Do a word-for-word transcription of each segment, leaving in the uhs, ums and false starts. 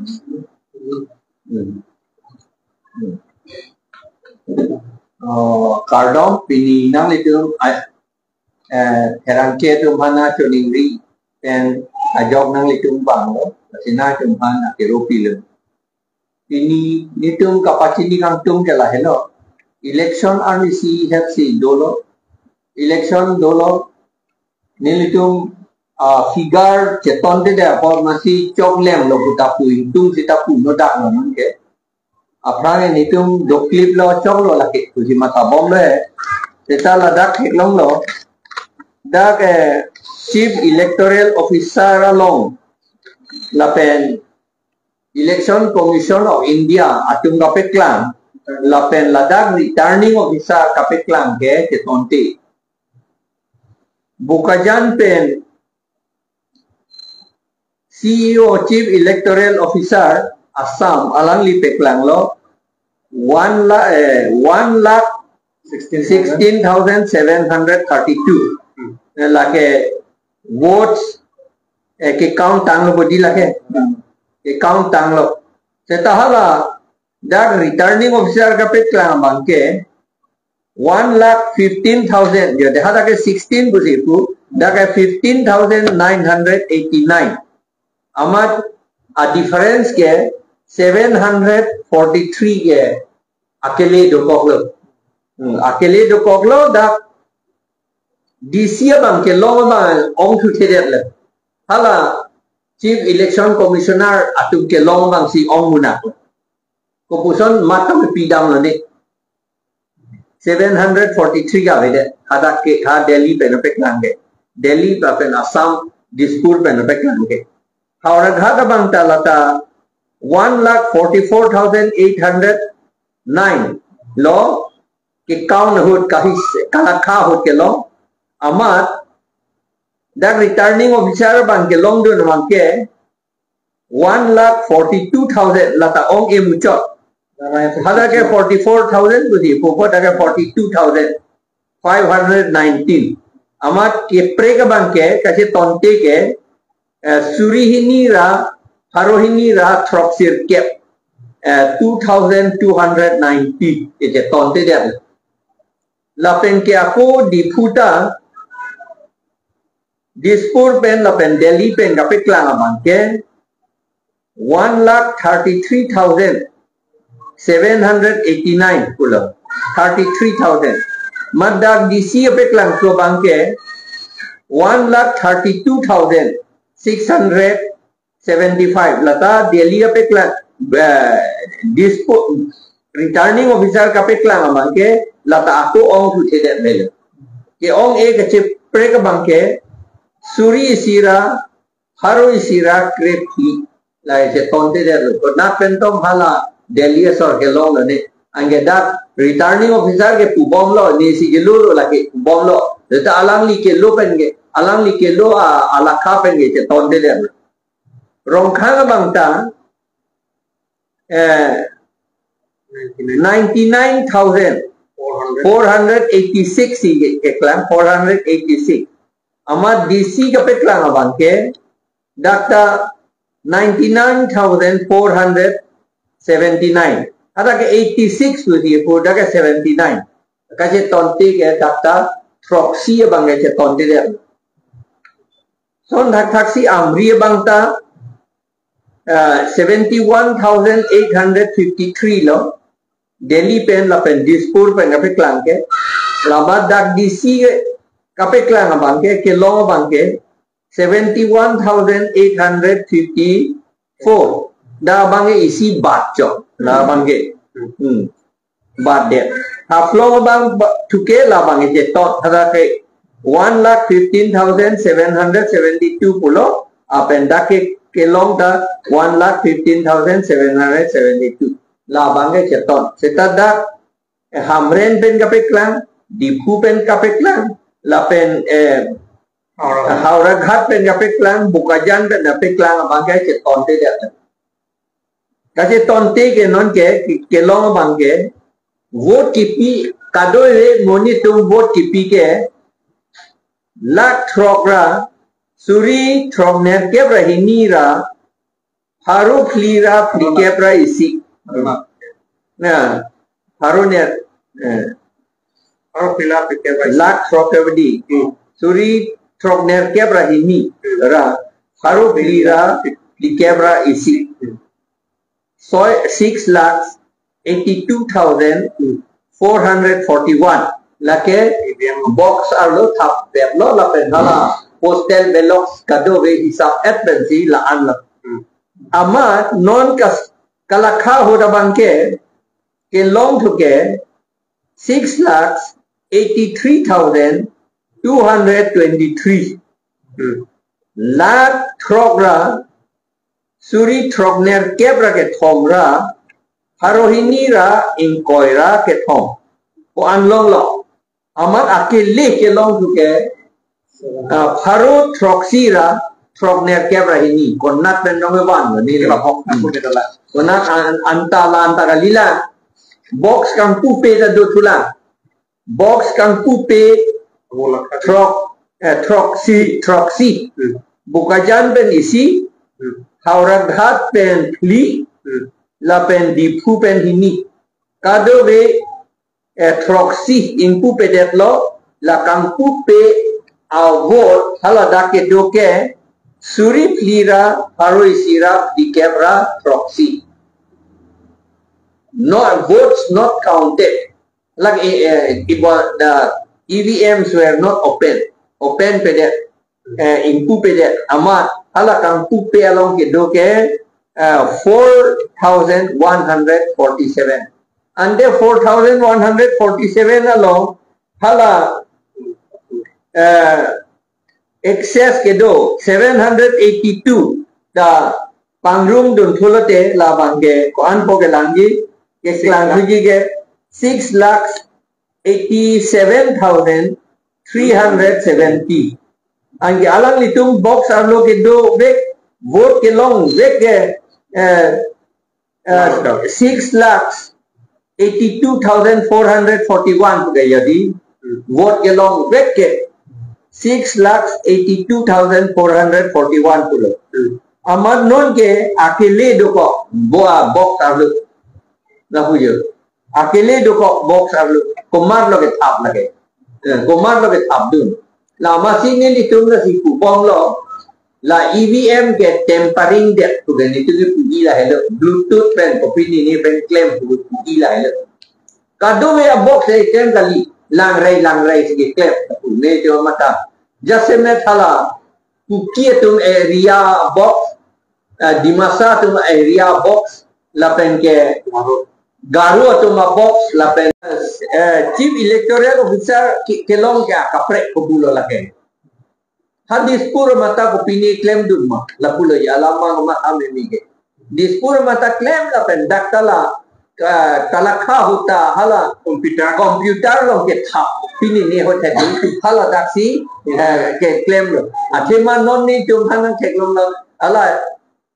Hmm. Hmm. Oh, kardom, pini nanglitum, ah, eh, pherangke atum aphan nangchiningri pen ajok nanglitum vanglo, lasi nangtum aphan akero pilo. Pini nelitum kapachini kangtung ke lahelo. Election arnisi hepsi dolo. Election dolo. Nelitum, ah, figure chetontedet apot masi choklemlo pu ta pu, ingtung sita pu no dak no nang ke. Aphrang nelitum dokliplo choklo lake pusi matha bomlo he. Seta ladak theklonglo. Dak, eh, Chief Electoral Officer along lapen Election Commission of India atum kapeklang, lapen ladak Returning Officer kapeklang ke chetonte. Bokajan pen C E O, Chief Electoral Officer, Assam, alangli peklanglo one lakh, eh, one lakh sixteen thousand seven hundred thirty-two. Eh, lake votes, eh, ke-count tanglo bodi lake. Ke-count tanglo. Seta hala dak Returning Officer kapeklang abang ke one lakh fifteen thousand, ya, dak ke sixteen pusi pu, dak ke fifteen thousand nine hundred eighty-nine. Amat a-difference ke seven hundred forty-three ke akele dokoklo. Hmm, akele dokoklo, dak D C abang kelong abang ongthuthedetlo. Hala Chief Election Commissioner atum kelong abangsi ong munak. Kopuson matam pidamlo ne. Seven hundred forty-three ka avedet. Hadak ke, ha Delhi pen peklang ke. Delhi lapen Assam, Dispur pen peklang ke. Howraghat abang ta lata one lakh forty-four thousand eight hundred nine lo, ke-count ahut kahi, kalakha ahut kelong. Amat dak Returning Officer abang kelongdun abang ke one lakh forty-two thousand lata ong-e muchot. Hadak ke forty-four thousand pusi pu, dak ke forty-two thousand five hundred nineteen. Amat keprek abang ke, kachetonte ke, eh, suri hini ra, pharo hini ra, throksirkep, eh, two thousand two hundred ninety. Ete tontedet. Lapen ke ako Diphu ta, Dispur pen lapen Delhi pen kapeklang abang ke one lakh thirty-three thousand seven hundred eighty-nine pulo. Thirty-three thousand. Mat dak D C apeklangso abang ke one lakh thirty-two thousand six hundred seventy-five. Lata Delhi apeklang, eh, Dispo, Returning Officer kapeklang abang ke lata ako ongthuthedet melo. Ke-ong-e kacheprek abang ke suri isi ra, pharo isi ra, krephi, lahei chetontedet lo. Konat pen tom hala Delhi asor kelonglo ne. Anke dak Returning Officer ke pubomlo, nesi kelolo lake pubomlo. Seta alangli kelo pen ke, alangli kelo a, alakha pen ke chetontedet lo. Rongkhang abang ta, eh, ninety-nine thousand four hundred eighty-six si ke, keklang, four hundred eighty-six. Amat D C kapeklang abang ke, dak ta ninety-nine thousand four hundred seventy-nine. Hadak ke eighty-six pusi pu, dak ke seventy-nine. Kachetonte ke dak ta throksi abang ke chetontedet. Lason thakthaksi Amri abang ta, ah, seventy-one thousand eight hundred fifty-three lo. Delhi pen lapen Dispur pen kapeklang ke. Lapen dak D C ke kapeklang abang ke, kelong abang ke seventy-one thousand eight hundred fifty-four. Dak abang ke isi bat chok. Dak abang ke. Hmm. Batdet. Haflong abang ba-, thuke labang ke cheton. Hadak ke one lakh fifteen thousand seven hundred seventy-two pulo. Lapen dak ke kelong ta one lakh fifteen thousand seven hundred seventy-two. Labang ke cheton. Seta dak, eh, Hamren pen kapeklang, Diphu pen kapeklang, lapen, eh, Howraghat pen kapeklang, Bokajan pen kapeklang abang ke chetontedet. Kachetonte ke non ke, ke, kelong abang ke, vote kipi, kadokave monit atum vote kipi ke, lakh throk ra, suri throknerkep ra hini ra, Pharo phli ra phlikep ra isi. Na, pharo ner, eh, Pharo phli ra phlikep ra isi. Lakh throk kep ra di. Hmm. Suri throk nerkep ra hini. Hmm. Ra. Pharo phli ra phlikep ra isi. Hmm. Soi, six lakhs eighty-two thousand four hundred forty-one. Lake box arlo thapdetlo lapen hala postal ballot kadokave hisap et pensi la-an lo. Hmm. Amat non kas kalakha ahut abangke kelongthu ke six lakhs eighty-three thousand two hundred twenty-three. Hmm. Lakh throk ra suri throk nerkep ra kethom ra pharo hini ra ingkoi ra kethom pu-an longlo. Amat akele kelongthu ke, ah, pharo throksi ra throk nerkep ra hini. Konat pen nongvan lo ni. Kela box nangkut ke dola. Konat an-, anta la anta kali la. Box kangpupe ta dothu la. Box kangpupe throk, eh, throksi, throksi. Hmm. Bokajan pen isi, hmm, Howraghat pen phli, hmm, lapen Diphu pen hini. Kadokave, eh, throksi ingpupedetlo, la kangpupe a-vote haladak kedo ke suri phli ra pharo isi ra phlikep ra throksi. No votes not counted. Like, eh, eh, it was, the E V Ms were not open. Open pedet, eh, ingpupedet amat hala kangpupe along kedo ke, eh, four thousand one hundred forty-seven. Ante four thousand one hundred forty-seven along hala, eh, excess kedo seven hundred eighty-two ta pangrum dunthu lote labangke ko-anpo kelangji, keklangthuji ke six lakhs eighty-seven thousand three hundred seventy. Anke alanglitum box arlo kedovek, vote kelongvek ke, eh, eh, six lakhs eighty-two thousand four hundred forty-one pu ke, jadi vote kelongvek ke six lakhs eighty-two thousand four hundred forty-one pulo. Amat non ke akele dokok bo a-box arlo. Lapu jo. Akele dokok box arlo. Komatlo kethap lake. Eh, komatlo kethapdun. La amatsi nelitum lasi pubomlo. La E V M ke tampering det pu ke nelitum ke pu-i lahelo. Bluetooth pen kopine ne pen klem pu ke pu-i lahelo. Kadokave a-box ke klem kali. Langrai langrai si keklem. Pu nelitum matha. Jasemet hala Kuki atum area box, eh, Dimasa atum area box, lapen ke Garo atum a-box, lapen, eh, Chief Electoral Officer ke-, kelong ke akaprek kopulo lake. Ha Dispur mata kopine klemdun ma, lapulo ya lama ma amemi ke. Dispur mata klem lapen dak ta la, ka-, kalakha ahut ta hala computer, computer along kethap, pini ne ho thek, hala daksi, eh, keklemlo. Athema non nelitum aphan nangtheklonglo, hala,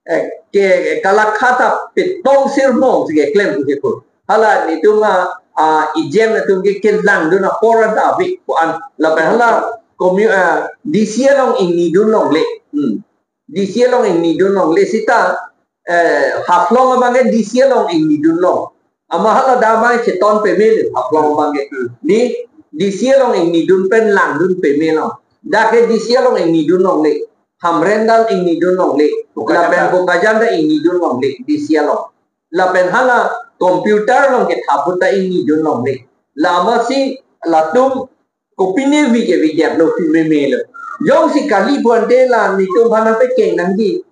eh, ke, kalakha ta petong sirmong si keklem ke ko. Hala nelitum a, a, ejen atum ke kelangdun apor ta ave ko-an. Lapen hala commu-, eh, D C along ingnidun longle. Hmm. D C along ingnidun longle seta, eh, Haflong abang ke D C along ingnidun long. Amat hala dak abang cheton pemelo, Haflong abang ke. Di, D C along ingnidun pen langdun pemelo. Dak ke D C along ingnidun longle. Hamren ta ingnidun longle. Bokajan lapen ta. Bokajan ta ingnidun longle, D C along. Lapen hala computer along kethap ahut ta ingnidun longle. La amatsi latum kopine vi ke vi gap lo, pi memelo. Jongsi kali pu ante la nelitum aphan nangpekeng nangji.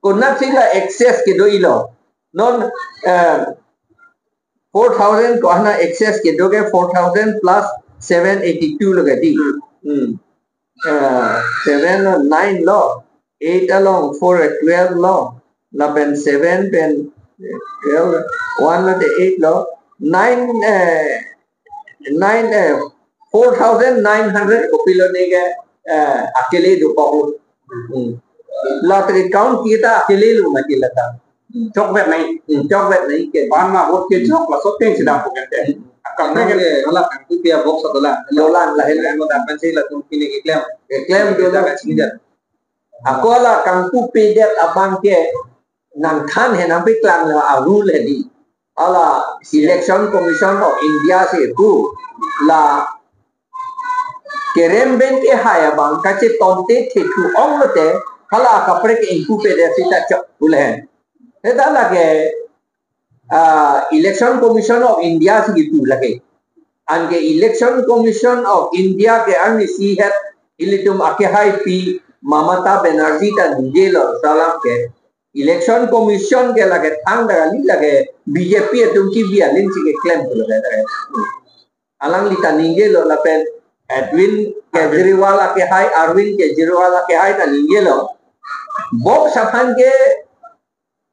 Konatsi la excess kedo-ilo. Non, eh, four thousand ko-an a-excess kedo ke four thousand plus seven eighty-two lo ke di. Hmm. Eh, seven lo, nine lo, eight along, four, eh, twelve lo, lapen seven pen, eh, twelve, one lo te eight lo, nine, eh, nine, eh, four thousand nine hundred kopilo ne ke, eh, akele dokok lo. Hmm. La te count kita akele lo mati lata. Chokvet nai. Hmm, chokvet nai ke. Ban ma vote kechok laso ateng si dampo ke te. Akam ke hala kangpupe a-box dolang. Dolang lahelo. Mo dapat si latum pine keklem. Keklem dolang. Ako hala kangpupedet abang ke nangthan he nangpeklang lo a-rule hedi. Hala Election Commission of India si pu la kerem pen kehai abang kachetonte thethu ong lote hala kaprek ingku pede sita chok pu le. Heta lake, ah, Election Commission of India si kipu lake. Anke Election Commission of India ke arnisi het ilitum akehaipi Mamata Banerjee ta ningjelo salam ke. Election Commission ke lake thangta kali, lake B J P atum kebi aling si keklem pulo ke. Alangli ta ningjelo lapen Arvind Kejriwal akehai, Arvind Kejriwal akehai ta ningjelo. Box aphan ke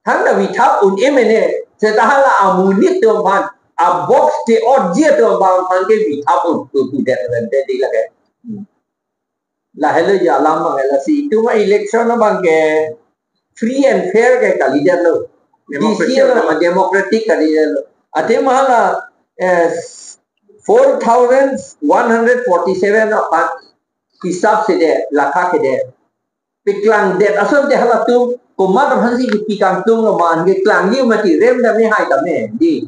thangta vithap un-e mene, seta hala amonit atum aphan, a-box ke-otji atum aphan ke vithap un, pu pu det pen te di lake. Hmm. Lahelo ya alam abang lasi itum a-election abang ke free and fair ke kalidetlo. Democracy. D C lo, democratic kalidetlo. Athema hala, eh, four thousand one hundred forty-seven aphan hisap si det, lakha kedet. Peklangdet asonte halatum komat aphansi kipi kangtung lo, man keklangji mati, rem tame hai tame di.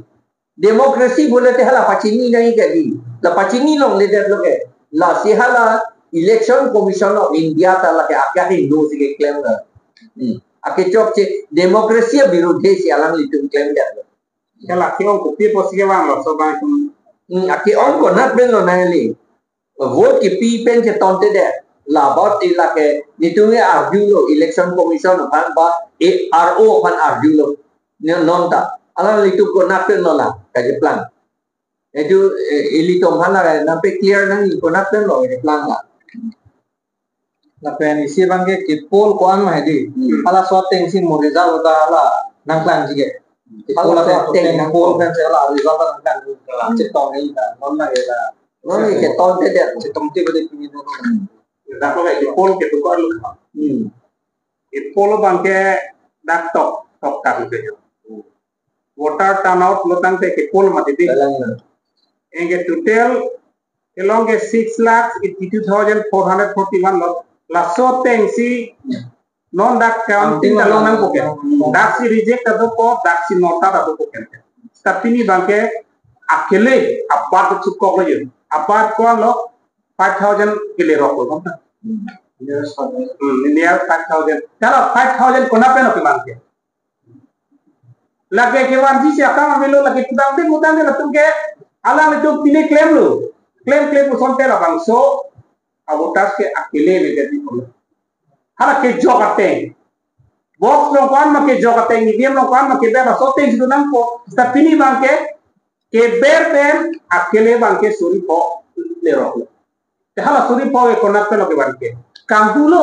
Democracy pulote hala pachini nangji ke di. La pachini longledetlo ke. Lasi hala Election Commission of India ta lake akehingno si keklem lo. Hmm. Akechokche democracy abirudhe si alanglitum klemdetlo. Hala ke-ong kopi apotsi kevang laso abang itum. Hmm, ake-ong konat pen lo nangli. Vote kipi pen chetonte det. Labot ti lake, netum ke arjulo, Election Commission aphan ba, eh, R O aphan arjulo. Ne non ta. Alanglitum konat pen lo la, kacheplang. Itu, eh, ilitum aphan la, nangpe-clear nangji konat pen lo, kacheplang la. Lapen isi abang ke ke-poll ko-an ma hedi. Hmm. Halaso ateng si mo result ta hala nangklangji ke. Ke-poll halaso ateng ateng nang-poll pen si hala result ta nangklang. Hmm. Chetong ni ta, non na ya ta. Non ni chetongte det. Chetongte bade pini ta. Hmm. Dak lo ke ke-poll kedo ko-an lo. Hmm. Ke-poll abang ke dak tok, tok kan ke. Voter turnout lo tangte ke-poll mati di. Dalang na. Anke total kelong ke six lakh eighty-two thousand four hundred forty-one lo. Laso ateng si non dak counting ta long nangpo ke. Dak si reject ta dopo, dak si nota ta dopo ke. Tapi pini abang ke akele abat chukok lo yun. Abat ko-an lo, five thousand kele rok lo. Hmm, near five thousand. Kalau five thousand konat pen lo ke abang ke. Lake kevanji si akam avelo, lake kudang te kudang te latum ke, alanglitum pine klemlo. Klem klem pusonte labangso a-voters ke akele le jadi pulo. Hala kejok ateng. Box along ko-an ma kejok ateng, E V M along ko-an ma keber, laso ateng si do nangpo. Tapi pini abang ke, keber pen akele abang ke suri pho lerok lo. Te hala suri pho ke konat pen lo ke abang ke. Kanghu lo.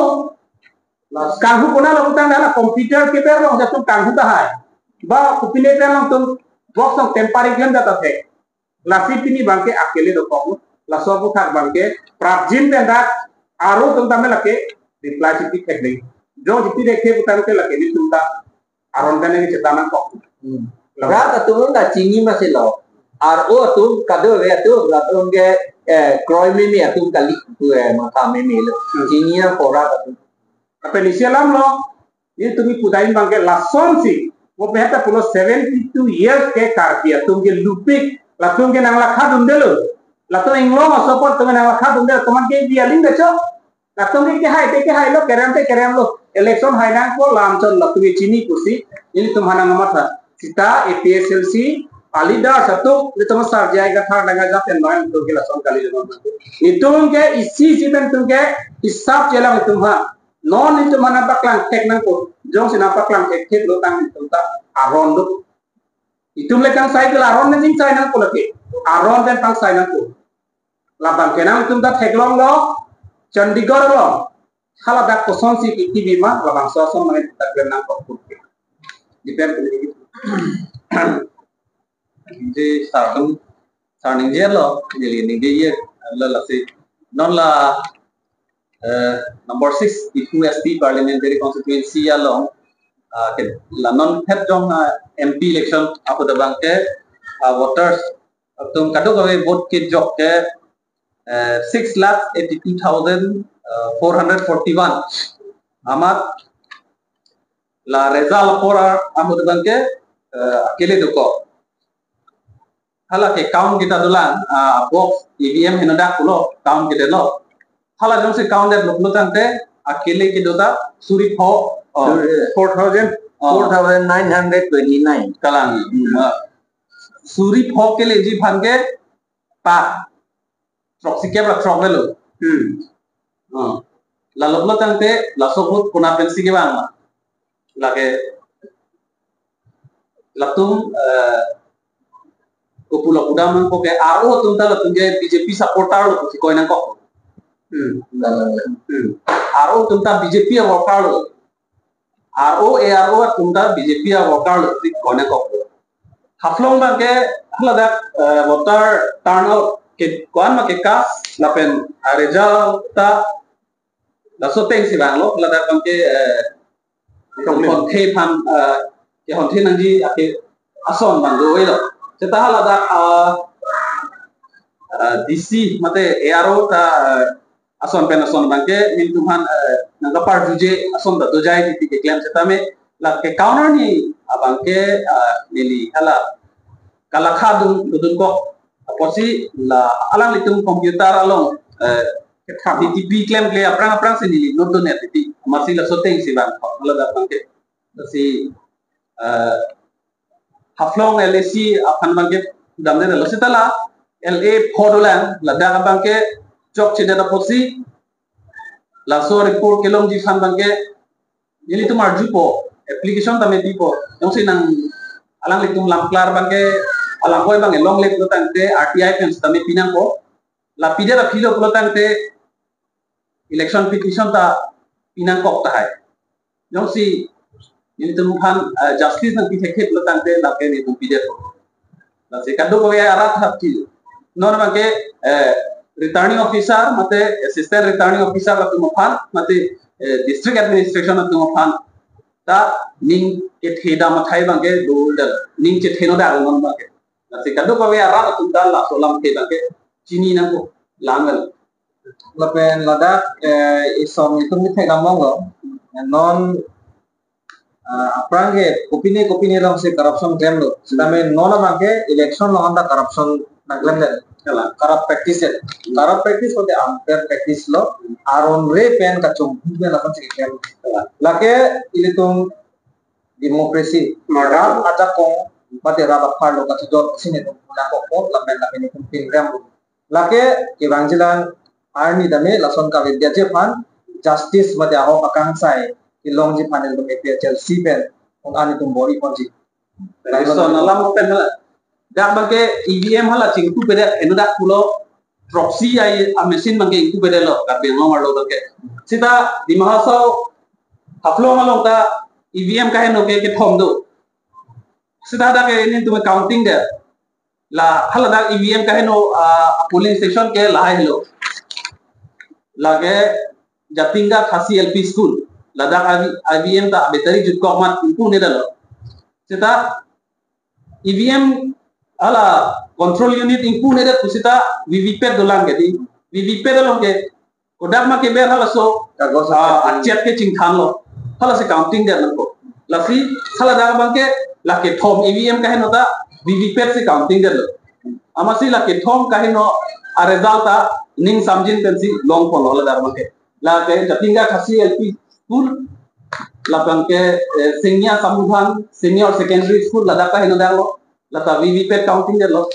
Kanghu konat lo putang hala computer keber along jatu kanghu tahai. Ba kopine pen along tum box along tampering klem jata thek. Lasi pini abang ke akele dokok lo. Laso aphuthak abang ke prapjin pen dak R O atum tame lake reply chipi theklong. Jong chipi thekthe putang ke lake netum ta aron pen nangchethan nangkok. Hmm. Rat atum ta chini masi lo. R O atum kadokave atum latum ke, eh, kroi meme atum kali, tu, eh, matha meme lo. Hmm. Chini nangkok rat atum. Lapen isi alam lo, netum kudai abang ke lasonsi. Mo peheta pulo seventy-two years ke Karbi atum ke lupik, latum ke nanglakha dundelo. Latum inglong asopot atum nanglakha dundelo, atum ke bialing becho. Latum ke kehai te kehai lo, kerem te kerem lo. Election hai nangpo, lam chot latum ke chini pusi. Netum aphan nangmatha. Sita A P H L C a-leaders atum, netum Sarjai Kathar Dang ajat en noi atum ke lason kali lo. Netum ke isi isi pen netum ke hisap chelang netum aphan. Non netum aphan nangpaklang thek nangpo. Jongsi nangpaklang thekthelo tang netum ta aron do. Itum le kangsai ke la aron ne jingsai nangpo lake. Aron pen pangsai nangpo. Labang ke nangtum ta theklong lo, Chandigarh lo. Hala dak kosonsi kitibi ma, labangso ason mane ta klem nangkok put. Depend. Ningje sar atum, sar ningje lo, neli ningje ye, la lasi. Non la, eh, number six, Diphu S T Parliamentary Constituency along, ah, ke, la non phet jong, ah, M P election aphuthak abang ke, ah, voters atum kadokave vote kejok ke, eh, six lakh eighty-two thousand four hundred forty-one. Amat La result apor ahut abangke, eh, akele dokok. Hala ke count kita dolang, ah, box E V M henodak pulo, count kita lo. Hala jongsi count det lo pulo tangte, akele kedo ta suri pho, oh, Suri, four thousand, oh, four thousand nine hundred twenty-nine. Kalang. Hmm. Ah. Suri pho keleji aphan ke pa throksi kep ra throk velo. Hmm. Ah. Lalo pulo tangte, laso ahut konat pensi kevang ma. Lake latum, eh, kopulo kudam nangkok ke R O atum ta latum ke B J P supporter lo pusi koi nangkok. Hmm. Hmm. R O atum ta B J P a-worker lo. R O, A R O atum ta B J P a-worker lo pusi koi nangkok. Haflong abangke haladak, eh, voter turnout ke ko-an ma kekak lapen a-result ta laso atengsi vanglo, haladak abangke, eh, Chonglim. Honthe aphan, eh, ke honthe nangji ake ason abang do-elo. Seta haladak, ah, ah, D C mate A R O ta, eh, ason pen ason abangke nelitum aphan, eh, nangkaparjuje ason ta dojai titi keklem setame lake counter ni abangke, ah, neli hala kalakha dun, dun kok. Apotsi la alanglitum computer along, eh, kethan D T P klemkle aphrang aphrang si neli note dun ya titi. Amatsi laso atengsi vang. Haladak abangke. Lasi, eh, Haflong L A C aphan abangke damde lo seta la L A pho dolang, ladak abangke chokchedet apotsi laso report kelongji aphan abangke nelitum arjupo, application tame pipo. Jongsi nang alanglitum lamklar abangke, alang koi abang elongle pulo tangte R T I pen tame pinangpo. La pidet aphi lo pulo tangte election petition ta pinangkok tahai. Jongsi nelitum aphan, eh, justice nangpi thekthe pulo tangte lake nelitum pidet. Lasi kadokave arat hapki. Non abangke, eh, returning officer mate assistant returning officer atum aphan mate, eh, district administration atum aphan ta ning kethe dam athai abangke do dal, ning chethe nodak non abangke. Lasi kadokave arat atum ta laso alamthe abangke chini nangkok, lang nang. Lapen ladak, eh, isom itum kethek damlonglo. Non, ah, aphrang ke kopine kopine alongsi corruption klemlo. Setame non abangke election along anta corruption nangklemdet. Kalang. Corrupt practice ya. Corrupt practice mate unfair practice lo. Aron re pen kachonghu pen lason si keklem. Kalang. Lake ilitum democracy. Mada. Rat ajakong mate rat apharlo kachojor si nelitum pulang kokpo lapen lapen itum pinrem. Lake kevangjilang arni tame lason kavedetji aphan justice mate ahok akangsai kelongji aphan ilitum A P H L C pen un-an itum bor-iponji. Lason alam pen hala. Dak abangke E V M hala chingtupedet henodak pulo, proxy ai a-machine abangke ingtupedetlo Karbi Anglong arlo abangke. Seta Dima Hasao Haflong along ta E V M kaheno ke kethom do. Seta dak ke nelitum counting det. La haladak E V M kaheno, ah, polling station ke lahai lo. Lake Jatinga Khasi L P School. Ladak I V M ta battery jutkok amat ingpunedetlo. Seta E V M hala control unit ingpunede pusita V V P A T dolang ke di. V V P A T along ke kodak ma keber halaso, kagos ah, achek. Achek ke chingthanlo. Halasi counting det nangkok. Lasi haladak abangke lake thom E V M kaheno ta V V P A T si counting detlo. Amatsi lake thom kaheno a-result ta ning samjin pensi longponlo haladak abangke. Lake Jatinga Khasi L P School, labangke, eh, Singnia Samudhan Senior Secondary School, ladak ta henodaklo, lata V V P A T counting detlo.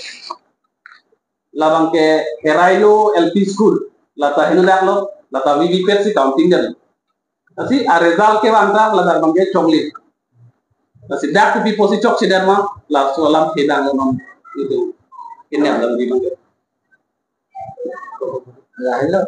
Labangke Herailo L P School, lata henodaklo, lata V V P A T si counting detlo. Lasi a-result kevang ta ladak abangke choklim. Lasi dak kopi apotsi chokchedet ma, laso alamthe dang non itum kenem dam di abangke. Lahelo.